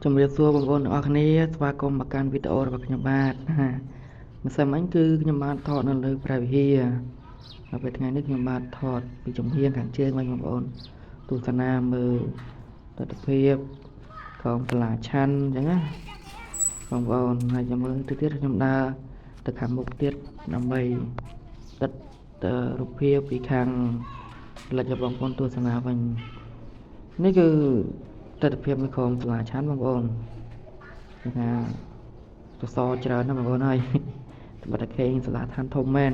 ជំរាបសួរបងប្អូនទាំងអស់គ្នាស្វាគមន៍មកកាន់វីដេអូរបស់ខ្ញុំបាទម្សិលមិញគឺខ្ញុំបានថតនៅលើព្រះវិហារហើយពេលថ្ងៃនេះខ្ញុំបាទថតពីចំហៀងខាងជើងវិញបងប្អូនទស្សនាមើលទស្សនភាពក្រោមសាលាឆាន់អញ្ចឹងណាបងប្អូនហើយចាំមើលទៅទៀតខ្ញុំដើរទៅខាងមុខទៀតដើម្បីតិតរូបភាពពីខាងលិចឲ្យបងប្អូនទស្សនាវិញនេះគឺទស្សនភាពនៅក្រោមសាលាឆាន់បងប្អូនគេថាសសរច្រើនណាស់បងប្អូនហើយត្បិតតែខេងសាលាឋានធំមែន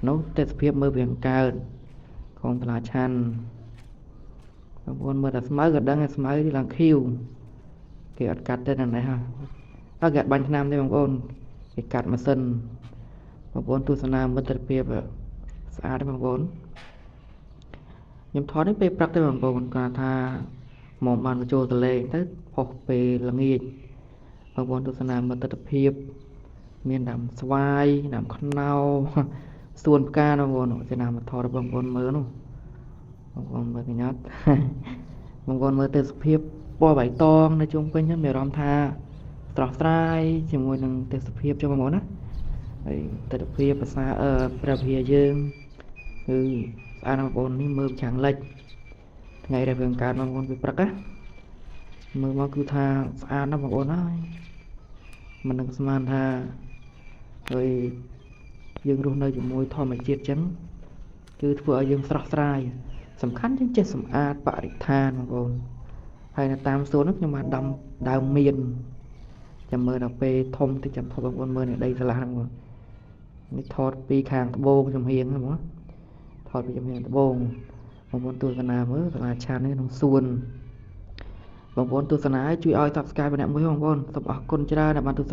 នោះទេសភាពមើលវាកើតក្រោមសាលាឆាន់បងប្អូនមើលតែស្មៅក៏ដឹងថាស្មៅនេះឡើងខៀវគេអត់កាត់ទេនៅនេះហ่ะអត់គេអត់បាញ់ថ្នាំទេបងប្អូនគេកាត់ម៉ាស៊ីនបងប្អូនទស្សនាមិត្តភាពស្អាតទេបងប្អូនខ្ញុំថតនេះពេលព្រឹកទេបងប្អូនគាត់ថាមកបានបញ្ចូលតលេងទៅផុសពេលល្ងាចបងប្អូនទស្សនាមិត្តភាពមានដើមស្វាយដើមខ្នោសួនផ្កាបងប្អូនចំណាំមកថតបងប្អូនមើលនោះបងប្អូនមើលកញ្ញាត់បងប្អូនមើលទេសភាពពណ៌បៃតងនៅជុំវិញហ្នឹងមានអារម្មណ៍ថាស្រស់ស្រាយជាមួយនឹងទេសភាពចុះបងប្អូនណាហើយទស្សនភាពភាសាអឺព្រះវិហារយើងគឺស្អាតណាស់បងប្អូននេះមើលខាងលិចថ្ងៃដែលវាកើតបងប្អូនពីព្រឹកណាមើលមកគឺថាស្អាតណាស់បងប្អូនហើយមិននឹងស្មានថាហើយយើងរស់នៅជាមួយធម្មជាតិចឹងគឺធ្វើឲ្យយើងស្រស់ស្រាយសំខាន់យើងចេះសម្អាតបរិស្ថានបងប្អូនហើយនៅតាមសួននោះខ្ញុំបានដាំដើមមៀនចាំមើលដល់ពេលធំតិចចាំថតបងប្អូនមើលនៅដីស្រឡះហ្នឹងបងនេះថតពីខាងត្បូងចំហៀងហ្នឹងបងថតពីចំហៀងត្បូងបងប្អូនទស្សនាមើលសាលាឆាននេះក្នុងសួនបងប្អូនទស្សនាជួយឲ្យ Subscribe ម្នាក់មួយបងប្អូនសូមអរគុណច្រើនដែលបានទស្សនា។